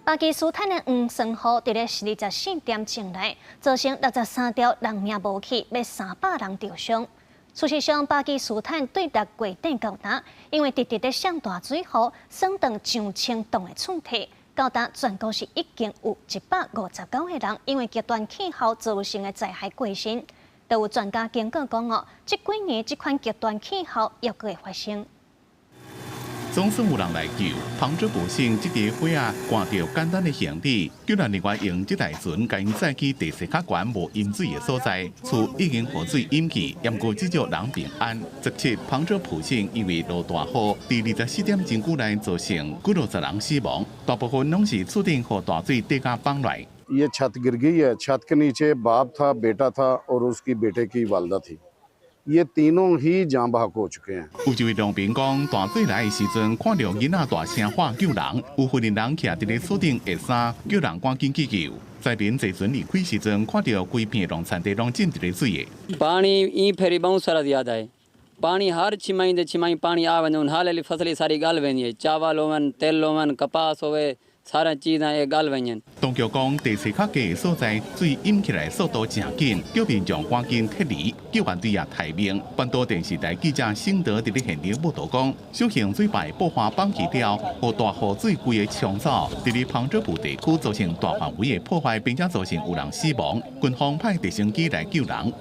巴基斯坦的黃酸雨佇咧24點鐘內造成63條人命無去，欲300人著傷。事實上，巴基斯坦對6月底到今，因為直直咧上大水雨，損斷上千棟的厝體，到今全國是已經有159個人因為極端氣候造成的災害過身。都有專家警告講哦，這幾年這款極端氣候猶閣會發生。總算有人來救，旁遮普省這個伙仔掛著簡單的行李，救援人員用這台船共𪜶載去地勢較懸無淹水的所在，厝已經予水淹去，毋過至少人平安。17旁遮普省因為落大雨，佇24點鐘久內造成幾落十人死亡，大部分攏是厝頂予大水滴甲放來。 ये छत गिर गई है। छत के नीचे बाप था, बेटा था और उसकी बेटे की वालदा थी। ये तीनों ही जाँ बहक हो चुके हैं。有一位農民講，大水來的時陣，看著囡仔大聲喊救人，有婦人人徛佇咧厝頂挹衫，叫人趕緊去救。災民坐船離開時陣，看著規片農田地攏浸佇咧水的。 पाणी ई फेरी बहुत सारा ज़्यादा है। पाणी हर छिमाही दे छिमाही पाणी आ वञे। हाल वाली फसल सारी गल वेंदी है। चावल होवन, तिल होवन, कपास होवे, सारा चीज़ां ए गल वञनि。當局講，地勢較低的所在，水淹起來速度誠緊，叫民眾趕緊撤離。救援隊也待命。本島電視台記者辛德佇咧現場報道講，小型水壩爆發崩起了，予大雨水規个沖走，佇咧旁遮普地區造成大範圍的破壞，並且造成有人死亡。軍方派直升機來救人。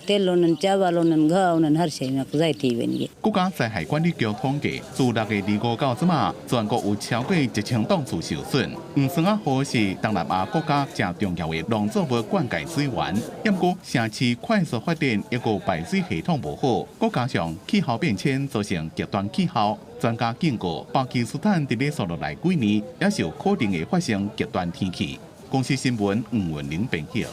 तिल उन्हनि, चावल उन्हनि, घाह उन्हनि, हर शइ में ज़ाया थी वेंदी。國家災害管理局統計，自6月25到這馬，全國有超過1000棟厝受損。黃酸仔雨是東南亞國家誠重要的農作物灌溉水源，毋過城市快速發展，抑閣排水系統無好，閣加上氣候變遷造成極端氣候，專家警告，巴基斯坦佇咧紲落來幾年，也是有可能會發生極端天氣。公視新聞吳文玲編譯。